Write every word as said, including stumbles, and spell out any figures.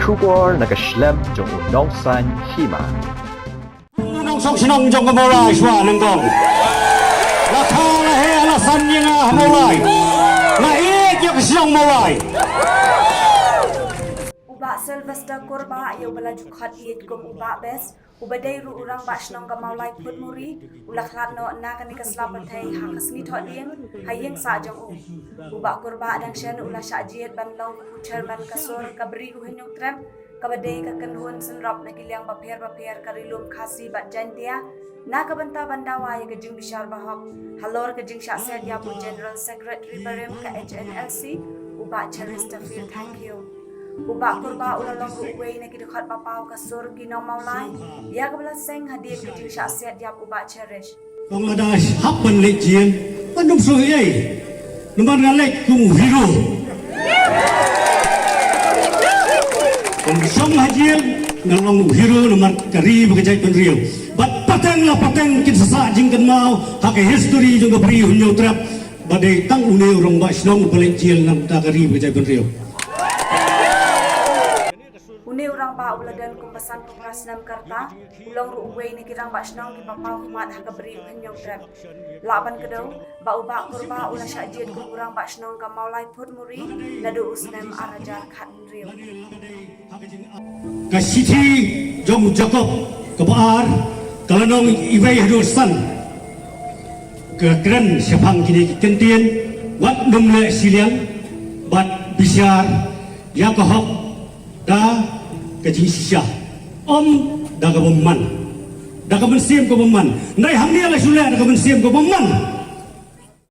Khubor na ka shlem jong u Nongsaiñ Hima. Nongshong shnong jong ka Mawlai shuwa nyngkong. La kha la heh la san ïa nga ha Mawlai. Nga ïeit ïa ka shnong Mawlai. U Bah Sylvester Kurbah ïa uba la ju khot ïeit kum u Bah Best, uba dei ruh u rangbah shnong ka Mawlai Phutmuri, u la khlad noh na kane ka sla pyrthei ha ka sngi Thohdieng ha ïing sah jong u. U Bah Kurbah dang shen u la shah jied ban long u chairman ka sur ka Bri u Hynñiewtrep, kaba dei ka kynhun synrop na ki liang bapher bapher ka Ri Lum Khasi bad Jaintia, na ka bynta ban dawa ïa ka jingbishar bahok halor ka jingshah set ïap u General Secretary barim ka H N L C, u Bah Cheristerfield Thangkhiew. U Bah Kurbah u la long ruh uwei na ki dkhot ba paw ka sur ki nong Mawlai ïa kaba la seng hadien ka jingshah set ïap u Bah Cherish. Bangladesh hap ban leit jel, ban dum soi ei. Namar nga leit kum u hero. Kum shong ha jel, nga long u hero namar ka ri bad ka jaitbynriew. Bad pateng la pateng kin sa sah jingkynmaw ha ka history jong ka Bri Hynñiewtrep. Ba dei tang une u rangbah shnong uba leit jel na ka bynta ka ri bad ka jaitbynriew. Une u rangbah u la don kumba sanphew phra snem ka rta, u long ruh uwei na ki rangbah shnong kiba paw khmat ha ka Bri u Hynñiewtrep. Lah ban kdew ba u Bah Kurbah u la shah jied kum u rangbah shnong ka Mawlai Phutmuri naduh u snem ar hajar khathynriew. Ka shithi jong u Jakob kaba ar ka lynnong iwei haduh san ka kren shaphang kine ki kyntien: Wat nym leh shiliang bad bishar ïa ka hok da ka jingshisha, ym da ka bymman. Da ka mynsiem ka bymman. Hynrei hangne la shu leh da ka mynsiem ka bymman.